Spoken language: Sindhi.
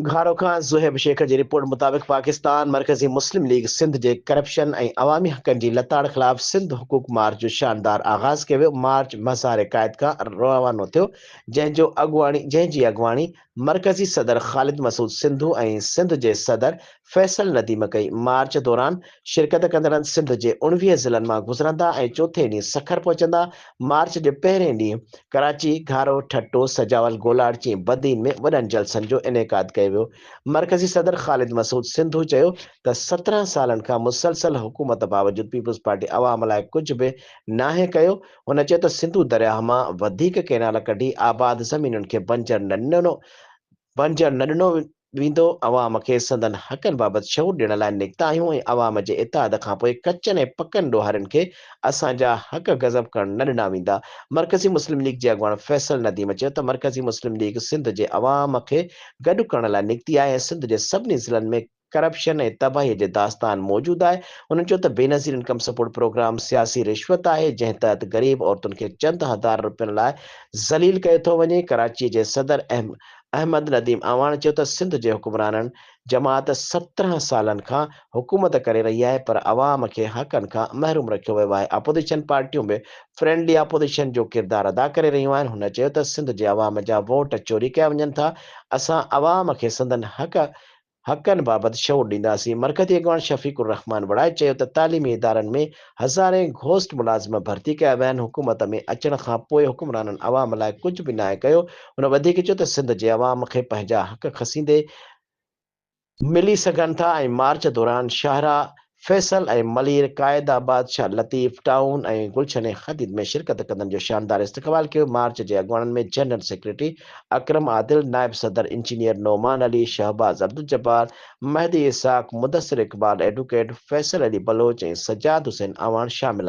گهارو کان زوهيب شيخ جي رپورٽ مطابق پاڪستان مرڪزي مسلم ليگ سنڌ جي ڪرپشن ۽ عوامي حقن جي لتاڙ خلاف سنڌ حقوق مارچ جو شاندار آغاز ڪيو ويو، مارچ مزار قائد کان روانو ٿيو جنهن جو اڳواڻي جنهن جي اڳواڻي مرڪزي صدر خالد مسعود سنڌو ۽ سنڌ جي صدر فيصل نديم ڪئي، مارچ دوران شرڪت ڪندڙن سنڌ جي 19 ضلعن مان گذرندا ۽ چوٿين ڏينهن سکر پهچندا، مارچ جي پهرين ڏينهن ڪراچي، گهارو، ٺٽو، سجاول، گولاڙچي ۽ بدين ۾ وڏن جلسن جو انعقاد ڪيو ويو. مرڪزي صدر خالد مسعود سنڌو چيو ته 17 سالن کان مسلسل حڪومت باوجود پيپلز پارٽي عوام لاء ڪجهه به ناهي ڪيو، هن چيو ته سنڌو درياهه مان وڌيڪ ڪئنال ڪڍي آباد زمينن کي بنجر نه ڏنو بنجر نه ڏنو ويندو، عوام کي سندن حقن بابت شعور ڏيڻ لاء نڪتا آهيون ۽ عوام جي اتحاد کانپوء ڪچن ۽ پڪن ڏوهارين کي اسان جا حق غضب ڪرڻ نه ڏنا ويندا. مرڪزي مسلم ليگ جي اڳواڻ فيصل نديم چيو ته مرڪزي مسلم ليگ سنڌ جي عوام کي گڏ ڪرڻ لاء نڪتي آهي ۽ سنڌ جي سڀني ضلعن ۾ ڪرپشن ۽ تباهي جي داستان موجود آهي. هنن چيو ته بينظير انڪم سپورٽ پروگرام سياسي رشوت آهي، جنهن تحت غريب عورتن کي چند هزار رپين لاء ذليل ڪيو ٿو وڃي. ڪراچي جي صدر احمد نديم اعواڻ چيو ته سنڌ جي حڪمرانن جماعت 17 سالن کان حڪومت ڪري رهي آهي پر عوام کي حقن کان محروم رکيو ويو آهي، اپوزيشن پارٽيون به فرينڊلي اپوزيشن جو ڪردار ادا ڪري رهيون آهن. هن چيو ته سنڌ جي عوام جا ووٽ چوري ڪيا وڃن ٿا، اسان عوام کي سندن حق حقن بابت شعور ڏينداسين. مرڪزي اڳواڻ شفيق الرحمان وڙائچ چيو ته تعليمي ادارن ۾ هزارين گهوسٽ ملازم ڀرتي ڪيا ويا آهن، حڪومت ۾ اچڻ کان پوء حڪمرانن عوام لاء ڪجهه به ناهي ڪيو. هن وڌيڪ چيو ته سنڌ جي عوام کي پنهنجا حق کسيندي ملي سگهن ٿا ۽ مارچ دوران شاهراهه فيصل ۽ ملير، قائد آباد، شاهه لطيف ٽائون ۽ گلشن حديد ۾ شرڪت ڪندڙن جو شاندار استقبال ڪيو. مارچ جي اڳواڻن ۾ جنرل سيڪريٽري اڪرم عادل، نائب صدر انجنيئر نعمان علي، شهباز عبدالجبار، مهدي اسحاق، مدثر اقبال ايڊوڪيٽ، فيصل علي بلوچ ۽ سجاد حسين اعواڻ شامل آهن.